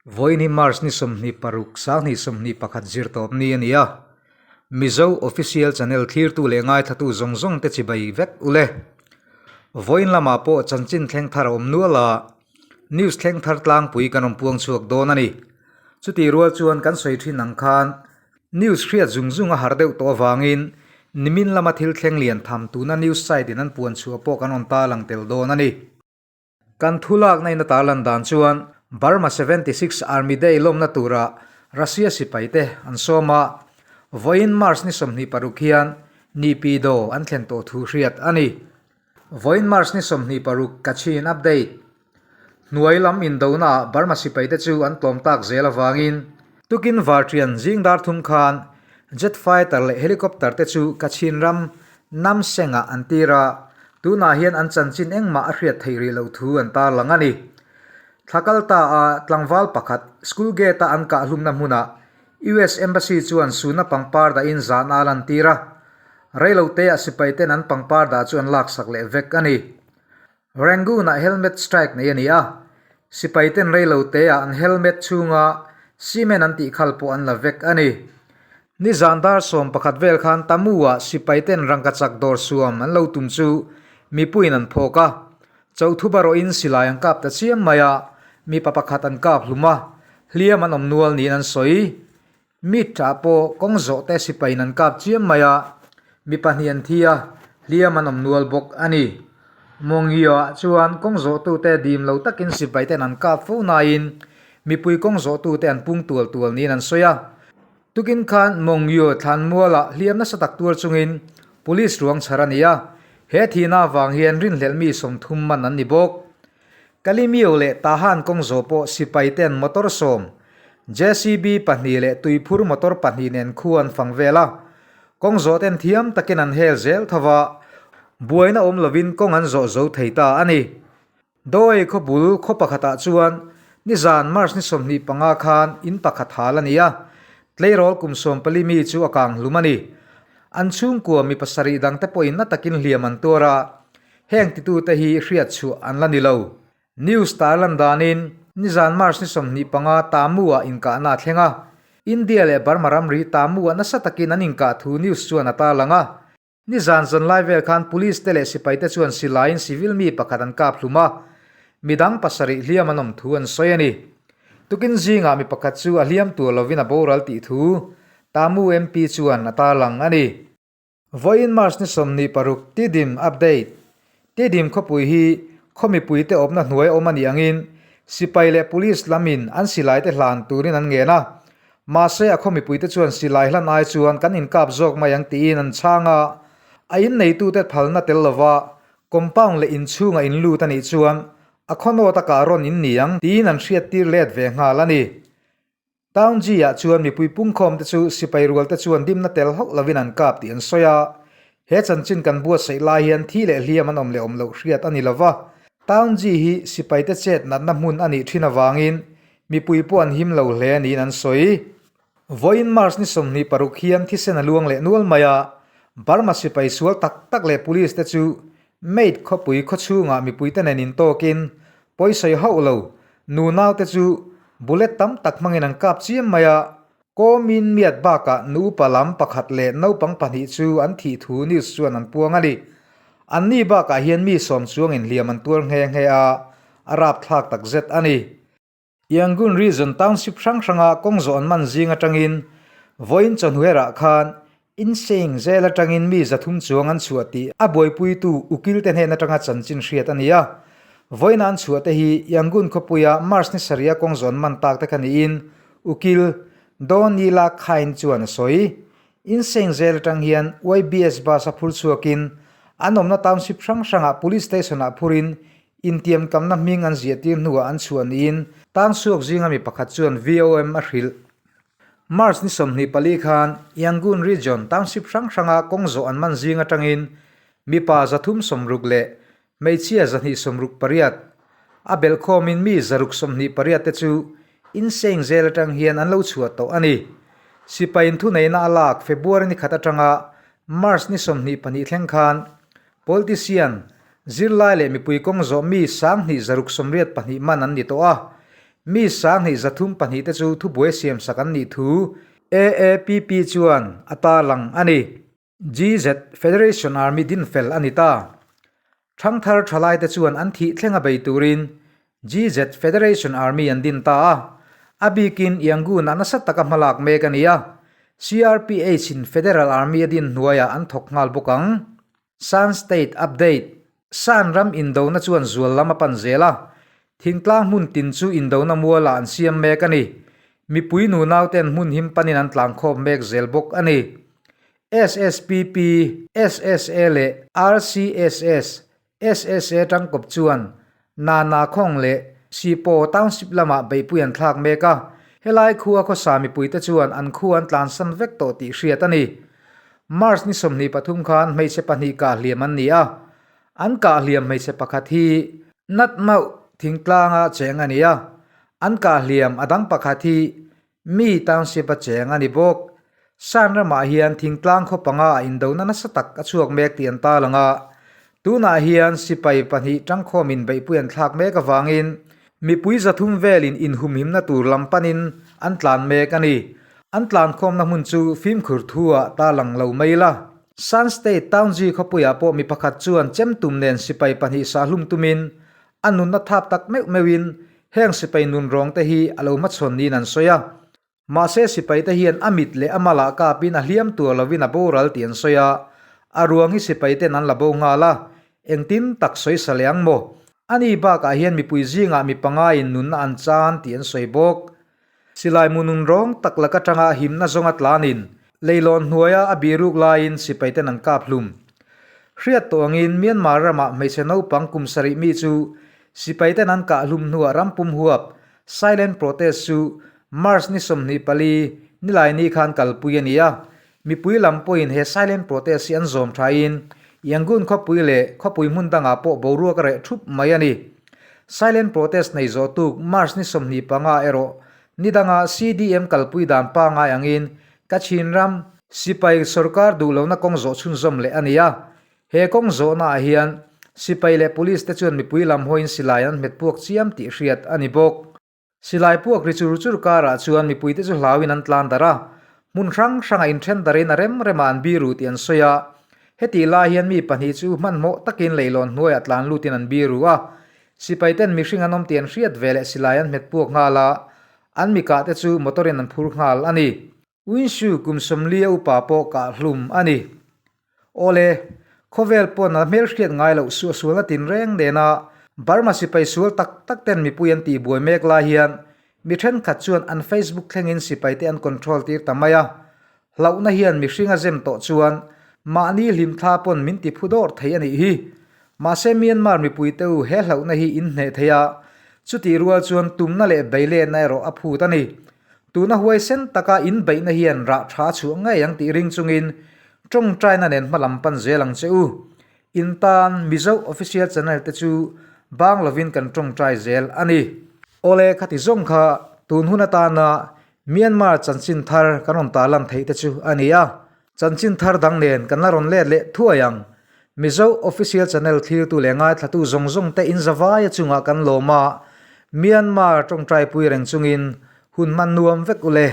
Vawiin hi March ni 26, 2021 zirtawp ni a ni a. Mizo Official Channel thlirtu leh ngaithlatu zawng zawng te chibai vek u le. Vawiin lamah pawh chanchin thleng thar a awm nual a, news thleng thar tlangpui kan rawn puang chhuak dawn a ni. Chutih rual chuan kan sawi thin ang khan news hriat zung zung a har deuh tawh avangin nimin lama thil thleng lian tham tuna news site in an puan chhuah pawh kan rawn tarlang tel dawn a ni. Kan thu lakna in a tarlan dan chuan Burma 76 Army Day lawmna tura Russia sipai te an sawm a, vawiin March ni 26 hian Naypyidaw an thlen tawh thu hriat a ni. Vawiin March ni 26 Kachin Update. Hnuai lam indonaah Burma sipaite chu an tlawm tak zel avangin tukin varṭian zing dar thum khan jet fighter leh helicopter te chu Kachin ram Namseng-ah an tir a, tunah hian an chanchin engmah a hriat theih rih loh thu an tarlang a ni. Thla kal ta a tlangval pakhat school gate-a an kahhlumna hmunah US Embassy chuan suna pangpar dahin zahna a lantir a, reiloteah sipaiten an pangpar dah chu an laksak leh vek a ni. Rangoon-ah helmet strike nei a ni a, sipaiten reiloteah an helmet chhunga cement an tihkhal pawh an la vek a ni. Nizan dar 11 vel khan Tamu-ah sipaiten rangkachak dawr suam an lo tum chu mipuiin an phawk a, chauhthup erawhin silai an kap ta chiam mai a, mipa pakhat an kap hlum a, hliam an awm nual niin an sawi. Meet ah pawh kawng zawh te sipaiin an kap chiam mai a, mi pahnih an thi a, hliam an awm nual bawk a ni. Mawngio ah chuan kawng zawh tute dim lo takin sipai ten an kap fo naiin mipui kawng zawh tute an pung tual tual niin an sawi a. Tukin khan Mawngio thlanmual ah hliam nasa tak tuar chungin Police ruang chhar a ni a, he thihna avang hian rinhlelh mi 30 man an ni bawk. Kalimio leh Tahan kawng zawh pawh sipai ten motor 10, JCB pahnih leh tuiphur motor pahnih nen khu an fang vel a. Kawng zawh ten thiam takin an hel zel tho va, buaina awm lovin kawng an zawh zo thei ta a ni. Dawei khaw bul khaw pakhatah chuan nizan March ni 25 khan in pakhat hal a ni a, tleirawl kum 14 mi chu a kang hlum a ni. An chhungkua mi pasarih dangte pawhin na takin hliam an tuar a, Heng titute hi hriat chhuah an la ni lo. News tarlan danin nizan March ni 25 Tamu-ah inkahna a thleng a. India leh Burma ramri Tamu-ah nasa takin an inkah thu news chuan a tarlang a. Nizan zanlai vel khan Police te leh sipaite chuan silaiin civil mi pakhat an kap hlum a, midang pasarih hliam an awm thu an sawi a ni. Tukin zingah mi pakhat chu a hliam tur lovin a boral tih thu Tamu MP chuan a tarlang a ni. Vawiin March ni 26 Tidim Update, Tidim khawpui hi khaw mipuite awmna hnuai awm a nih angin sipai leh police lamin an silaite hlan turin an ngen a. Mahse a khaw mipuite chuan silai hlan ai chuan kan inkap zawk mai ang tiin an chhang a. A inneitute phalna tel lova compound leh inchhunga inlut a nih chuan a khaw nawt a kah rawn in ni ang tiin an hriattir let ve nghal a ni. Taunggyi-ah chuan mipui pungkhawmte chu sipai rualte chuan dimna tel hauh lovin an kap tih an sawi a. He chanchin kan buatsaih lai hian thi leh hliam an awm leh awm loh hriat a ni lo va. Taunggyi hi sipaite chet natna hmun a nih thin avangin mipui pawh an him lo hle niin an sawi. Vawiin March ni 26 hian thisen a luang leh nual mai a, Burma sipai sual tak tak leh police te chu Mate khawpui khawchhungah mipuite nen intawkin pawisawi hauh lo Nunaute chu bullet tam tak hmangin an kap chiam mai a, Kawmin miat bakah nu upa lam pakhat leh naupang pahnih chu an thih thu news chuan an puang a ni. Anni bakah hian mi sawm chuangin hliam an tuar nghe nghe a, a rapthlak takzet a ni. Yangon Region Township hrang hranga kawng zawh an man zing atangin vawiin chawhnuherah khan Inseing zel atangin mi 300 chuang an chhuah tih a buaipuitu ukil te hnen atanga chanchin hriat a ni a. Vawiina an chhuah te hi Yangon khawpuia March ni sarih a kawng zawn man tak te kha niin ukil Daw Nila Khain chuan a sawi. Inseing zel atang hian YBS bus a phur chhuakin an awmna township hrang hrangah police station ah phurin intiamkamna hming an ziahtir hnuah an chhuah niin tangchhuak zinga mi pakhat chuan VOM a hrilh. March ni 24 khan Yangon Region township hrang hranga kawng zawh an man zing atangin mipa 360 leh hmeichhia 268, a belhkhawmin mi 628 te chu Insein zel atang hian an lo chhuah tawh a ni. Sipai inthuneihna a lak February ni khat atanga March ni 22 thleng khan politician, zirlai leh mipui kawng zawh mi 2682 man an ni tawh a. Mi 2 302 te chu thubuai siamsak an nih thu AAPP chuan a tarlang a ni. GZ Federation Army dinfel a ni ta. Thangthar thalaite chuan an thih thlenga bei turin GZ Federation Army an din ta a. A bikin Yangon-ah nasa taka hmalak mek a ni a. CRPH-in Federal Army a din hnuaiah an thawk nghal bawk ang. Shan State Update, Shan ram indona chuan zual lam a pan zel a, thingtlang hmun tin chu indona mualah an siam mek a ni. Mipui nunauten hmun him panin an tlangkhawm mek zel bawk a ni. SSPP, SSA leh RCSS, SSA tangkawp chuan Nana Khawng leh Sipaw Township lamah beihpui an thlak mek a, helai khua khawsa mipuite chuan an khua an tlansan vek tawh tih hriat a ni. March ni 23 khan hmeichhe pahnih kahhliam an ni a, an kahhliam hmeichhe pakhat hi Natmauh thingtlanga cheng a ni a, an kahhliam a dang pakhat hi Mi township a cheng a ni bawk. Shan ramah hian thingtlang khaw panga ah indona nasa tak a chhuak mek tih an tarlang a. Tunah hian sipai pahnih tangkhawmin beihpui an thlak mek avangin mipui 300 velin inhumhimna tur lam panin an tlan mek a ni. An tlankhawmna hmun chu fimkhur thu ah tarlang lo mai la. Shan State Taunggyi khawpuiah pawh mi pakhat chuan chemtum nen sipai pahnih sahlum tumin A nunna thap tak meuh meuhin heng sipai nun rawng te hi a lo hmachhawn niin an sawi a. Mahse sipai te hian a mit leh a malah kapin a hliam tur lovin a boral tih an sawi a. A ruang hi sipai ten an la bo nghal a, engtin tak sawi sa leh ang maw? Ani bakah hian mipui zingah mi pangaiin nunna an chan tih an sawi bawk. Silai mu nun rawng tak lak atanga himna zawnga tlanin leilawn hnuaia a biruk laiin sipaiten an kap hlum. Hriat tawh angin Myanmar ramah hmeichhe naupang kum sarih mi chu sipaiten an kah hlum hnuah rampum huap silent protest chu March ni 24 Nilaini khan kalpui a ni a. Mipui lam pawhin he silent protest hi an zawm thain Yangon khawpui leh khawpui hmun dangah pawh boruak a reh thup mai a ni. Silent protest nei zawh tuk March ni 25 erawh ni danga CDM kalpui dan pangai angin Kachin ram sipai sorkar duh lohna kawng zawh chhunzawm leh a ni a. He kawng zawhnaah hian sipai leh police te chuan mipui lam hawiin silai an hmet puak chiam tih hriat a ni bawk. Silai puak ri chur chur karah chuan mipuite chu hlauin an tlan darh a, hmun hrang hrangah inthen darhin a rem remah an biru tih an sawi a. Hetih lai hian mi pahnih chu hmanhmawh takin leilawn hnuaiah tlan lutin an biru a, sipaiten mihring an awm tih an hriat ve leh silai an hmet puak nghal a, an mikah te chu motor-in an phur nghal a ni. Uinshu kum 40 a upa pawh kah hlum a ni. Awle, khawvel pawn a hmelhriat ngai loh suahsualna tinreng nena Burma sipai sual tak tak ten mipui an tihbuai mek lai hian mi thenkhat chuan an Facebook thlengin sipaite an control tir ta mai a. Hlauhna hian mihring a zem tawh chuan mahni hlimthla pawn min ti phu dawr thei a nih hi. Mahse Myanmar mipuite u he hlauhna hi in hneh thei a, chutih rual chuan tumna leh beilenna erawh a phut a ni. Tuna huaisen taka in beihna hian rah tha chhuah ngei ang tih ring chungin tawngtaina nen hma lam pan zel ang che u. In tan Mizo Official Channel te chu bang lovin kan tawngtai zel a ni. Awle khati zawng kha tun hun atana Myanmar chanchin thar kan rawn tarlan theih te chu a ni a. Chanchin thar dang nen kan la rawn let leh thuai ang. Mizo Official Channel thlirtu leh ngaithlatu zawng zawng te in zavaia chungah kan lawm a, Myanmar tawngtaipui reng chungin hun hman nuam vek u le.